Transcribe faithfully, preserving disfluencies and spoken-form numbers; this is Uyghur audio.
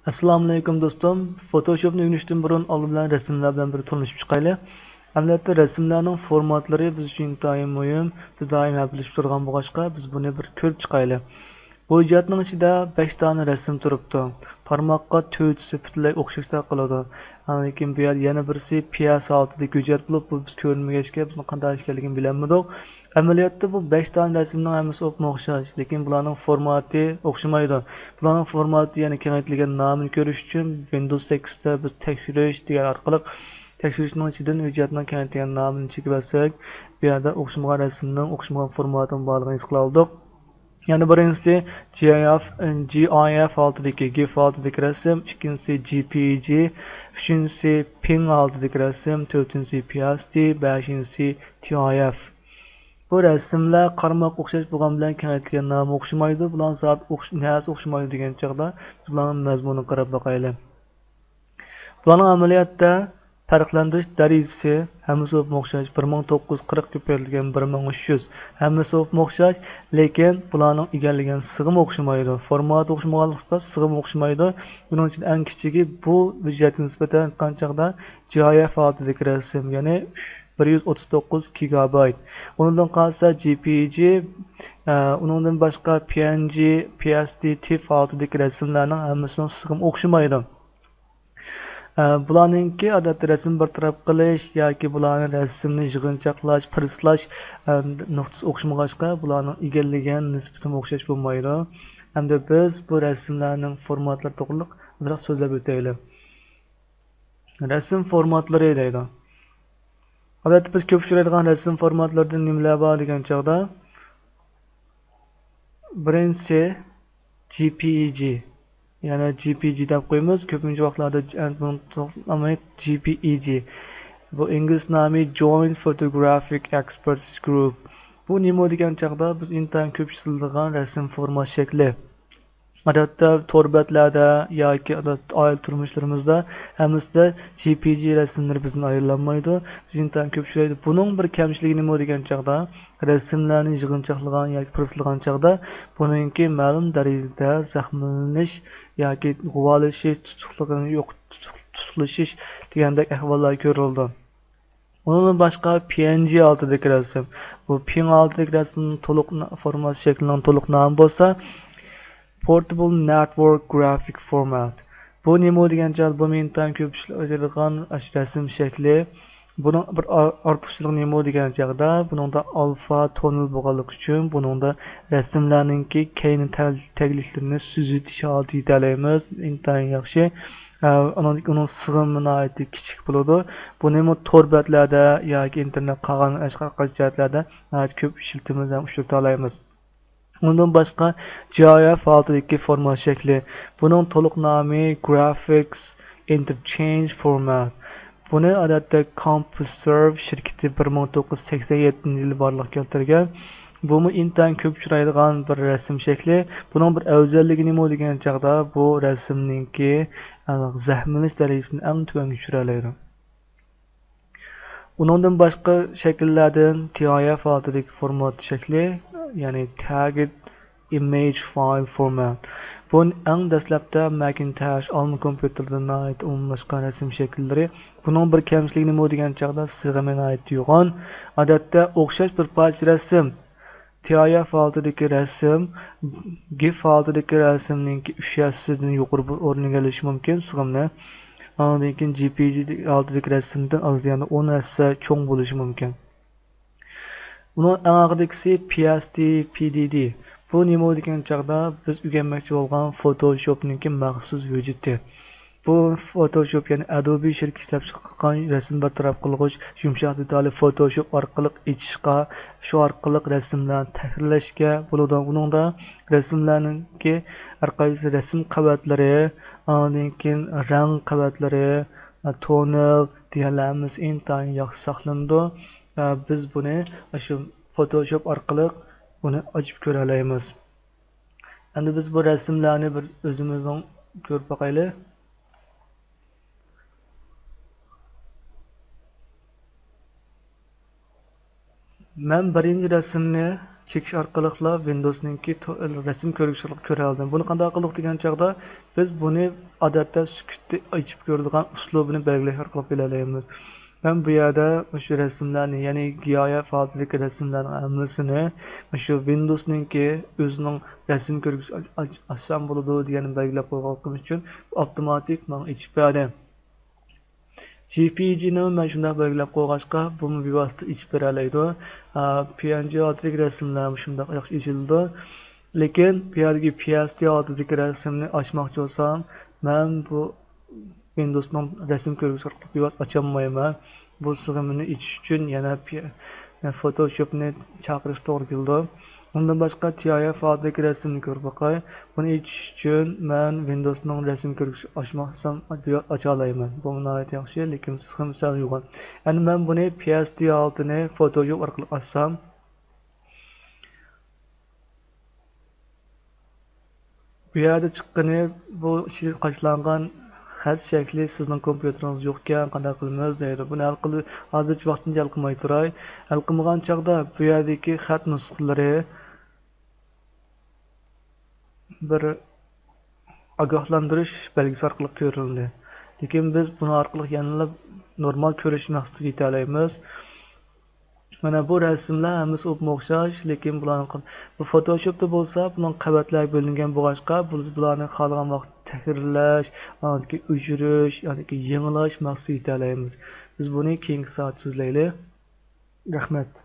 ئەسسالامۇئەلەيكۇم دوستۇم. فوتوشوپنى ئۆگىنىشتىن بۇرۇن ئالدى بىلەن رەسىملەر بىلەن بىر تونۇشۇپ چىقايلى. ئەمەلىيەتتە رەسىملەرنىڭ فورماتلىرى بىز ئۈچۈن ئىنتايىن مۇھىم. بىز دائىم ھەپىلىشىپ تۇرغان بولغاچقا، بىز بۇنى بىر كۆرۈپ چىقايلى. بۇ ھۆججەتنىڭ ئىچىدە بەش دانە رەسىم تۇرۇپتۇ. قارىماققا تۆتىسى پۈتۈنلەي ئوخشاشلا قىلىدۇ. ئاندىن كېيىن بۇ يەردە يەنە بىرسى پىياس ھالىتىدىكى ھۆججەت بولۇپ، بۇ بىز كۆرمىگەچكە بۇنىڭ قانداق ئىكەنلىكىنى بىلەلمىدۇق. ئەمەلىيەتتە بۇ بەش دانە رەسىمنىڭ ھەممىسى ئوپمۇ ئوخشاش، لېكىن بۇلارنىڭ فورماتى ئوخشىمايدۇ. بۇلارنىڭ فورماتى يەنە كېڭەيتىلگەن نامىنى كۆرۈش ئۈچۈن ۋىندوۋس سەككىزدە بىز تەكشۈرۈش دېگەن ئارقىلىق تەكشۈرۈشنىڭ ئىچىدىن ھۆججەتنىڭ كېڭەيتىلگەن نامىنى چېكىۋەتسەك، بۇ يەردە ئوخشىمىغان رەسىمنىڭ ئوخشىمىغان فورماتىنىڭ بارلىقىنى ھېس قىلالىدۇق. يەنە بىرىنچىسى جىئايئېف، جىئايئېف ھالىتىدىكى، گىف ھالىتىدىكى رەسىم، ئىككىنچىسى جىپىئېيجى، ئۈچىنچىسى پىڭ ھالىتىدىكى رەسىم، تۆتىنچىسى پىئېسدى، بەشىنچىسى تىئايئېف. بۇ رەسىملەر قارىماققا ئوخشاش بولغان بىلەن كېڭەيتىلگەن نامى ئوخشىمايدۇ. بۇلارنىڭ زادى ئوخش-، نەسى ئوخشىمايدۇ دېگەن چاغدا بىز بۇلارنىڭ مەزمۇنىغا قاراپ باقايلى. بۇلارنىڭ ئەمەلىيەتتە پەرقلەندۈرۈش دەرىجىسى ھەممىسى بولۇپمۇ ئوخشاش، بىر مىڭ توققۇز يۈز قىرىق كۆپەيتىلگەن بىر مىڭ ئۈچ يۈز، ھەممىسى بولۇپمۇ ئوخشاش، لېكىن بۇلارنىڭ ئىگىلىگەن سىغىمى ئوخشىمايدۇ. فورماتى ئوخشىمىغانلىقتا سىغىمى ئوخشىمايدۇ. بۇنىڭ ئۈچۈن ئەڭ كىچىكى بۇ ھۆججەتكە نىسبەتەن ئېيتقان چاغدا جىئايئېف ھالىتىدىكى رەسىم، يەنى بىر يۈز ئوتتۇز توققۇز گىگابايت. ئۇنىڭدىن قالسا جىپىئېيجى، ئە، ئۇنىڭدىن باشقا پىئېنجى، پىئېسدى، تىف ھالىتىدىكى رەسىملەرنىڭ ھەممىسىنىڭ سىغىمى ئوخشىمايدۇ. ئە، بۇلارنىڭكى ئادەتتە رەسىم بىر تەرەپ قىلىش ياكى بۇلارنى رەسىمنى يىغىنچاقلاش، پىرسلاش، ئە، نۇقتىسى ئوخشىمىغاچقا، بۇلارنىڭ ئىگىلىگەن نىسبىتىمۇ ئوخشاش بولمايدۇ. ئەمدى بىز بۇ رەسىملەرنىڭ فورماتلىرى توغرىلىق ئازراق سۆزلەپ ئۆتەيلى. رەسىم فورماتلىرى دەيدۇ. ئادەتتە بىز كۆپ ئۇچرايدىغان رەسىم فورماتلىرىدىن نېمىلەر بار دېگەن چاغدا، بىرىنچىسى جىپىئېيجى، يەنى جىپىئېيجى دەپ قويىمىز. كۆپىنچە ۋاقىتلاردا جىپىئېيجى. بۇ ئىنگلىز نامى Joint Photographic Experts Group. بۇ نېمە دېگەن چاغدا بىز ئىنتايىن كۆپ ئىشلىتىدىغان رەسىم فورمات شەكلى. ئادەتتە تور بەتلەردە ياكى ئادەتتە ئائىلە تۇرمۇشلىرىمىزدا ھەممىسىدە جىپىئېيجى رەسىملىرى بىزدىن ئايرىلالمايدۇ. بىز ئىنتايىن كۆپ ئۇچرايدۇ. بۇنىڭ بىر كەمچىلىكى نېمە دېگەن چاغدا، رەسىملەرنى يىغىنچاقلىغان ياكى پىرسلىغان چاغدا بۇنىڭكى مەلۇم دەرىجىدە زەخىملىنىش ياكى غۇۋالىشىش، تۇتۇقلۇقىنى يوق، تۇتۇق-، تۇتۇقلىشىش دېگەندەك ئەھۋاللار كۆرۈلىدۇ. ئۇنىڭدىن باشقا پىئېنجى ھالىتىدىكى رەسىم. بۇ پىڭ ھالىتىدىكى رەسىمنىڭ تولۇق نا-، فورمات شەكلىنىڭ تولۇق نامى بولسا Portable Network Graphic Format. بۇ نېمە دېگەن چاغدا بۇ ئىنتايىن كۆپ ئىشلىتىلىدىغان ئاشۇ رەسىم شەكلى. بۇنىڭ بىر ئار-، ئارتۇقچىلىقى نېمە دېگەن چاغدا بۇنىڭدا ئالفا تونېل بولغانلىقى ئۈچۈن بۇنىڭدا رەسىملەرنىڭكى كەينى تەل-، تەگلىكلىرىنى سۈزۈۋېتىش ھالىتىگە يېتەلەيمىز. ئىنتايىن ياخشى. ئە، ئۇنىڭ، ئۇنىڭ سىغىمى ناھايىتى كىچىك بولىدۇ. بۇنىمۇ تور بەتلەردە ياكى ئىنتېرنېت قالغان ھەر قايسى جەھەتلەردە ناھايىتى كۆپ ئىشلىتىمىز ھەم ئۇچرىتالايمىز. ئۇنىڭدىن باشقا جىئايئېف ھالىتىدىكى فورمات شەكلى. بۇنىڭ تولۇق نامى Graphics Interchange Format. بۇنى ئادەتتە CompuServe شىركىتى بىر مىڭ توققۇز يۈز سەكسەن يەتتىنچى يىلى بارلىققا كەلتۈرگەن. بۇمۇ ئىنتايىن كۆپ ئۇچرايدىغان بىر رەسىم شەكلى. بۇنىڭ بىر ئەۋزەللىكى نېمە دېگەن چاغدا، بۇ رەسىمنىڭكى، ئە، زەخىملىنىش دەرىجىسىنى ئەڭ تۆۋەنگە چۈشۈرەلەيدۇ. ئۇنىڭدىن باشقا شەكىللەردىن تىئايئېف ھالىتىدىكى فورمات شەكلى، يەنى Target Image File Format. بۇ ئەڭ دەسلەپتە مەكىنتاش، ئالما كومپيۇتېردا ناھايىتى ئومۇملاشقان رەسىم شەكىللىرى. بۇنىڭ بىر كەمچىلىكى نېمە دېگەن چاغدا سىغىمى ناھايىتى يوغان. ئادەتتە ئوخشاش بىر پارچە رەسىم، تىئايئېف ھالىتىدىكى رەسىم، گىف ھالىتىدىكى رەسىمنىڭكى ئۈچ ھەسسىدىن يۇقىرى بىر ئورۇن ئىگىلىشى مۇمكىن سىغىمنى. ئاندىن كېيىن جىپىئېيجى ھالىتىدىكى رەسىمدىن ئاز دېگەندە ئون ھەسسە چوڭ بولۇشى مۇمكىن. ئۇنىڭ ئەڭ ئاخىرىدىكىسى پىئېسدى، پىدىدى. بۇ نېمە دېگەن چاغدا بىز ئۆگەنمەكچى بولغان فوتوشوپنىڭكى مەخسۇس ھۆججىتى. بۇ فوتوشوپ، يەنى ئەدوبى شىركىتى ئىشلەپ چىققان رەسىم بىر تەرەپ قىلغۇچ يۇمشاق دېتالى فوتوشوپ ئارقىلىق ئېچىشقا، شۇ ئارقىلىق رەسىملەرنى تەھرىرلەشكە بولىدۇ. بۇنىڭدا رەسىملەرنىڭكى ھەر قايسى رەسىم قەۋەتلىرى، ئاندىن كېيىن رەڭ قەۋەتلىرى، تونېل دېگەنلەر ھەممىسى ئىنتايىن ياخشى ساقلىنىدۇ. بىز بۇنى ئاشۇ فوتوشوپ ئارقىلىق بۇنى ئاچىپ كۆرەلەيمىز. ئەمدى بىز بۇ رەسىملەرنى بىر ئۆزىمىزنىڭ كۆرۈپ باقايلى. مەن بىرىنچى رەسىمنى چېكىش ئارقىلىقلا ۋىندوسنىڭكى تو-، رەسىم كۆرگۈچ ئارقىلىق كۆرەلىدىم. بۇنى قانداق قىلدۇق دېگەن چاغدا، بىز بۇنى ئادەتتە سۈكۈتتە ئېچىپ كۆرىدىغان ئۇسلۇبىنى بەلگىلەش ئارقىلىق بىلەلەيمىز. مەن بۇ يەردە مۇشۇ رەسىملەرنى، يەنى گىياھەپ ھالىتىدىكى رەسىملەرنىڭ ھەممىسىنى مۇشۇ ۋىندوسنىڭكى ئۆزىنىڭ رەسىم كۆرگۈچ ئاچ-، ئاچ-، ئاچسام بولىدۇ دېگەننى بەلگىلەپ قويغانلىقىم ئۈچۈن ئاپتوماتىك ماڭا ئېچىپ بەردى. جي پى ئېي جىنى مەن شۇنداق بەلگىلەپ قويغاچقا، بۇمۇ بىۋاسىتە ئېچىپ بېرەلەيدۇ. ئا، پى ئېن جى ھالىتىدىكى رەسىملەر شۇنداق ياخشى ئېچىلىدۇ. لېكىن بۇ يەردىكى پى ئېس دى ھالىتىدىكى رەسىمنى ئاچماقچى بولسام، مەن بۇ ۋىندوسنىڭ رەسىم كۆرگۈچ ئارقىلىق بىۋاسىتە ئاچالمايمەن. بۇ سىغىمنى ئېچىش ئۈچۈن يەنە پى-، فوتوشوپنى چاقىرىش توغرا كېلىدۇ. ئۇندىن باشقا تى ئاي ئېف ئادىدىكى رەسىمنى كۆرۈپ باقاي. بۇنى ئېچىش ئۈچۈن مەن ۋىندوسنىڭ رەسىم كۆرگۈچ ئاچماقچىسام ئاچالايمەن. بۇمۇ ناھايىتى ياخشى، لېكىن سىخىم سەل يوغان. ئەمدى مەن بۇنى پى ئېس دى ھالىتىنى فوتوشوپ ئارقىلىق ئاچسام، بۇ يەردە چىققىنى بۇ ئىچىگە قاچىلانغان خەت شەكلى سىزنىڭ كومپيۇتېرىڭىزدا يوقكەن، قانداق قىلىمىز دەيدۇ. بۇنى ھەل قىل-، ھازىرچە ۋاقتىنچە ھەل قىلماي تۇراي. ھەل قىلمىغان چاغدا بۇ يەردىكى خەت نۇسخىلىرى بىر ئاگاھلاندۇرۇش بەلگىسى ئارقىلىق كۆرۈنىدۇ. لېكىن بىز بۇنىڭ ئارقىلىق يەنىلا نورمال كۆرۈش مەقسىتىگە يېتەلەيمىز. مانا بۇ رەسىملەر ھەممىسى ئوپمۇ ئوخشاش، لېكىن بۇلارنىڭ قا-، بۇ فوتوشوپتا بولسا بۇنىڭ قەۋەتلەرگە بۆلۈنگەن بولغاچقا، بىز بۇلارنى خالىغان ۋاقىتتا تەھرىرلەش، ئاندىن كېيىن ئۆچۈرۈش، ئاندىن كېيىن يېڭىلاش مەقسىتىگە يېتەلەيمىز. بىز بۇنى كېيىنكى سائەتتە سۆزلەيلى. رەھمەت.